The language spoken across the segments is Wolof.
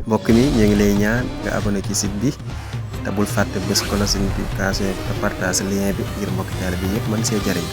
mbokk mi ñu ngi lay ñaan nga abonné ci site bi te bul fàtte bés cloche notification bi te partage lien bi ngir mbokk taal bi yëpp mën see jëriñ.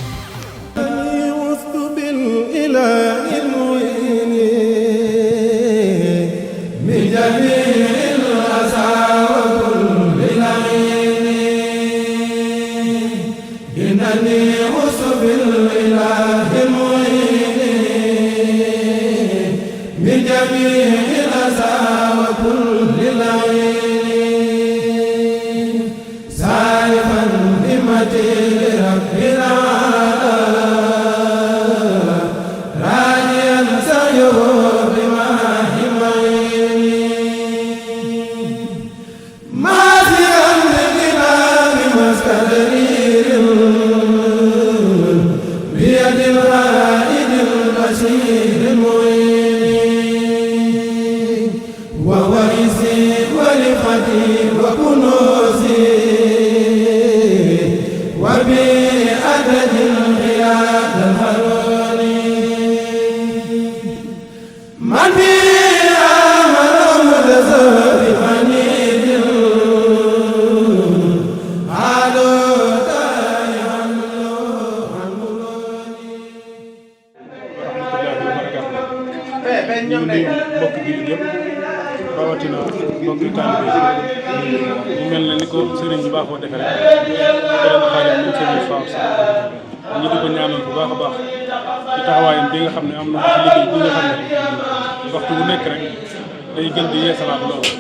ñu ngi mbokk ji yëpp rawatina mbokk taalibe yi mel na ni ko sëriñ bi baaxoo defee rek beneen xaalis bi sëriñ Faw ñu di ko ñaanal bu baax a baax ci taxawaayam bi nga xam ne am na ci liggéey bi nga xam ne waxtu bu nekk rek day gën di yeesalaat loolu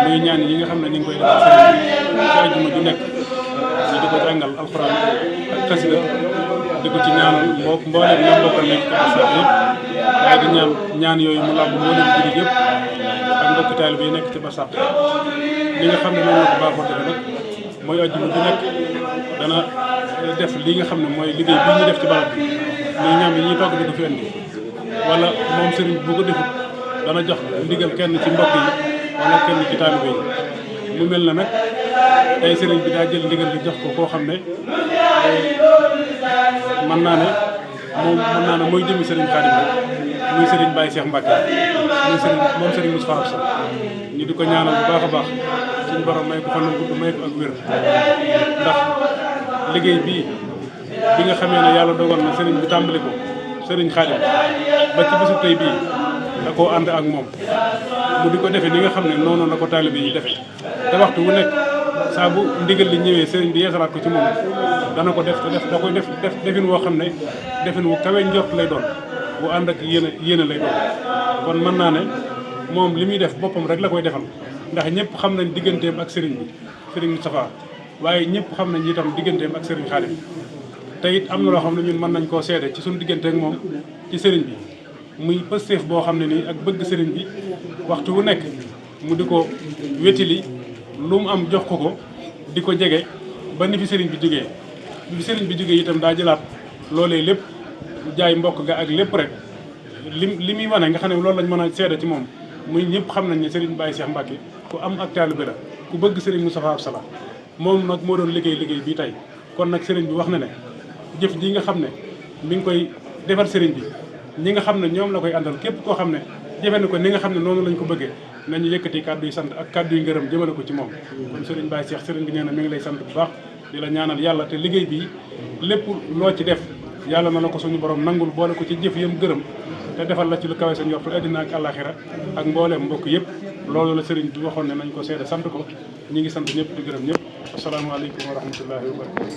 muy ñaan yi nga xam ne ñu ngi koy defal sëriñ bi ci àjjuma ju nekk ñu di ko jàngal alxuraan ak xasida di ko ci ñaanal mbooleem ñoom bokkal nekk ci askan yëpp waaye di ñaan yooyu mu làmb mbooleem jullit yëpp ak mbokk taalibe yi nekk ci barsàq li nga xam ne moom la ko baaxoo defee nag mooy àjjuma ju nekk dana def li nga xam ne mooy liggéey bi ñu def ci barab bi muy ñam yi ñuy togg di ko fi indi wala moom sëriñ bu ko defut dana jox ndigal kenn ci mbokk yi wala kenn ci taalibe yi mu mel na nag tey sëriñ bi daa jël ndigal li jox ko koo xam ne mën naa ne mooy jëmmi sëriñ Xaadim muy sëriñ Baye Cheikh Mbacke moom sëriñ Moustapha Absa ñu di ko ñaanal bu baax a baax suñu borom may ko fan gudd may ko ak wér ndax liggéey bii bi nga xamee ne yàlla dogal na sëriñ bi tàmbali ko sëriñ Xaadim ba ci bisu tey bii da koo ànd ak moom mu di ko defee ni nga xam ne noonu la ko taalibe yi defee te waxtu wu nekk saa bu ndigal li ñëwee sëriñ bi yeesalaat ko ci moom dana ko def da koy def defin woo xam ne defin wu kawe njort lay doon bu ànd ak yéene lay doon kon mën naa ne moom li muy def boppam rek la koy defal ndax ñëpp xam nañ digganteem ak sëriñ bi sëriñ Moustapha waaye ñëpp xam nañ itam digganteem ak sëriñ Xaadim te it am na loo xam ne ñun mën nañ koo seede ci suñu diggante ak moom ci sëriñ bi muy pësteef boo xam ne nii ak bëgg sëriñ bi waxtu wu nekk mu di ko wétili lu mu am jox ko di ko jege ba ni fi sëriñ bi jógee bi sëriñ bi jógee itam daa jëlaat loolee lépp jaay mbokk ga ak lépp rek li muy wane nga xam ne loolu lañ mën a seede ci moom muy ñëpp xam nañ ne sëriñ Baye Cheikh Mbacke ku am ak taalibe la ku bëgg sëriñ Moustapha Absa moom nag moo doon liggéey bii tey kon nag sëriñ bi wax na ne jëf ji nga xam ne mi ngi koy defar sëriñ bi ñi nga xam ne ñoom la koy àndal képp koo xam ne jëfe na ko ni nga xam ne noonu lañ ko bëggee nañu yëkkati kàddu yi sant ak kàddu yi ngërëm jëmale ko ci moom kon sëriñ Baye Cheikh sëriñ bi nee na mi ngi lay sant bu baax di la ñaanal yàlla te liggéey bi lépp loo ci def yàlla na la ko suñu borom nangul boole ko ci jëf yam gërëm te defal la ci lu kawe sa njortu àddina ak àllaaxira ak mbooleem mbokk yëpp loolu la sëriñ bi waxoon ne nañ ko seede sant ko ñi ngi sant ñëpp di gërëm ñëpp asalaamaaleykum wa rahmatullahi wa barakatu